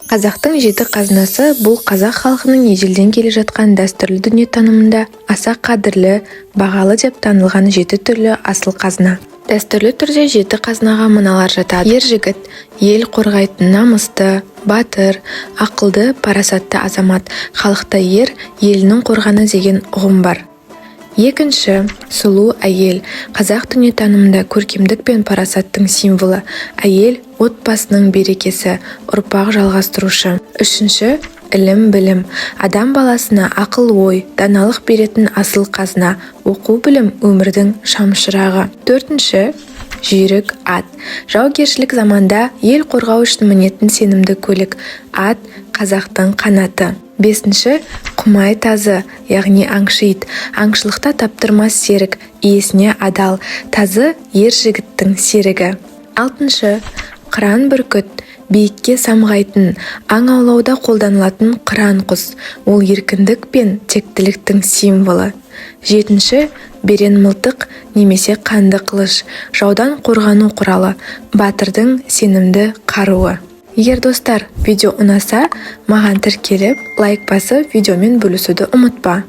Қазақтың жеті қазынасы – бұл қазақ халқының ежелден келе жатқан дәстүрлі дүниетанымында аса қадірлі, бағалы деп танылған жеті түрлі асыл қазына. Дәстүрлі түрде жеті қазынаға мыналар жатады: Ер жігіт – ел қорғайтын намысты, батыр, ақылды, парасатты азамат. Халықта «Ер – елінің қорғаны» деген ұғым бар. Екінші, сұлу әйел – қазақ дүниетанымында көркемдік пен парасаттың символы. Әйел – отбасының берекесі, ұрпақ жалғастырушы. Үшінші, ілім-білім – адам баласына ақыл-ой, даналық беретін асыл қазына. Оқу-білім – өмірдің шамшырағы. Төртінші, жүйрік ат – жаугершілік заманда ел қорғау үшін мінетін сенімді көлік. Ат – қазақтың қанаты. Бесінші, құмай тазы, яғни аңшы ит – аңшылықта таптырмас серік, иесіне адал. Тазы – ер жігіттің серігі. Алтыншы, қыран бүркіт – биікке самғайтын, аң аулауда қолданылатын қыран құс. Ол еркіндік пен тектіліктің символы. Жетінші, берен мылтық немесе қанды қылыш – жаудан қорғану құралы, батырдың сенімді қаруы. Егер, достар, видео ұнаса, маған тіркеліп, лайк басып, видеомен бөлісуді ұмытпа.